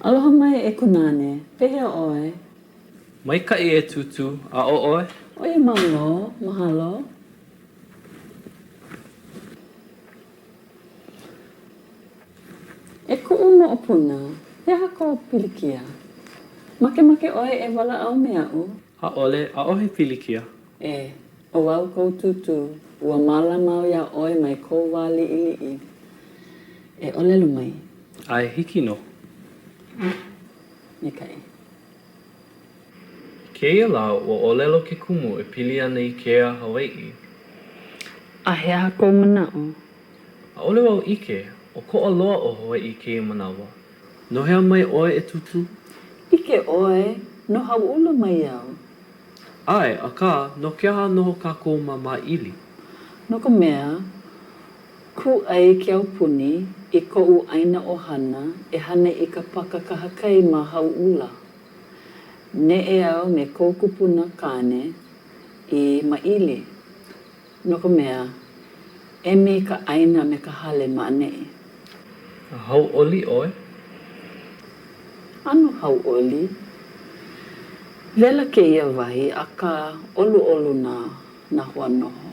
Aloha mai e Kunāne, pehea ʻoe? Maikaʻi e Tūtū, a ʻo ʻoe? ʻOia mau nō, mahalo. E kuʻu moʻopuna, he aha kou pilikia? Makemake ʻoe e walaʻau me aʻu? ʻAʻole, ʻaʻohe pilikia. E, ʻo au kou tūtū, ua mālama au iā ʻoe mai kou wā liʻiliʻi. E ʻōlelo mai. ʻAe, hiki nō. Maikaʻi. I kēia lā, ua ʻōlelo ke kumu e pili ana i ke ea Hawaiʻi. A he aha kou manaʻo? ʻAʻole wau ʻike, ʻokoʻa loa ʻo Hawaiʻi i kēia manawa. No hea mai ʻoe e Tūtū? ʻIke ʻoe, no Hauʻula mai au. ʻAe, akā, no ke aha noho kākou ma Māʻili? No ka mea, kūʻai ke aupuni i koʻu ʻāina ʻohana e hana i ka paka kahakai ma Hauʻula. Neʻe au me kou kupuna kāne i Māʻili, no ka mea, emi ka ʻāina me ka hale ma ʻaneʻi. A hauʻoli ʻoe? ʻAno hauʻoli. Wela kēia wahi, akā ʻoluʻolu nā nā hoa noho.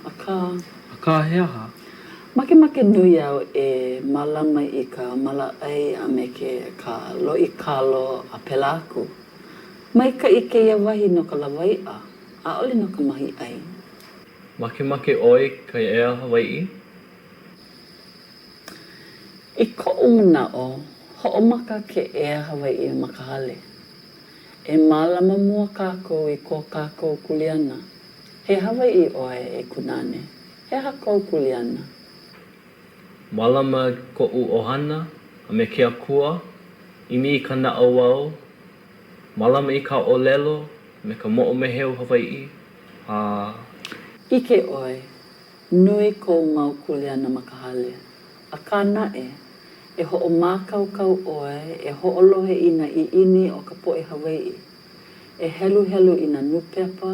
Akā. Akā he aha? Makemake nui au e mālama i ka mālaʻai a me ke ka loʻi kalo a pēlā aku. Maikaʻi kēia wahi no ka lawaiʻa, ʻaʻole no ka mahiʻai. Makemake ʻoe i ke ea Hawaiʻi? I koʻu manaʻo, hoʻomaka ke ea Hawaiʻi ma ka hale. E mālama mua kākou i ko kākou kuleana. He Hawaiʻi ʻoe, e Kunāne. He aha kou kuleana? Mālama koʻu ʻohana a me ke Akua, ʻimi i ka naʻauao, mālama i ka ʻōlelo me ka moʻomeheu Hawaiʻi, a. ʻIke ʻoe, nui kou mau kuleana ma ka hale. Akā naʻe, e hoʻomākaukau ʻoe e hoʻolohe i nā ʻiʻini o ka poʻe Hawaiʻi, e heluhelu i nā nūpepa,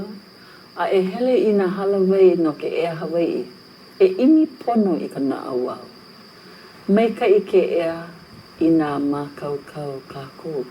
a e hele i nā hālāwai no ke ea Hawaiʻi, e ʻimi pono i ka naʻauao. Maikaʻi ke ea inā mākaukau kākou.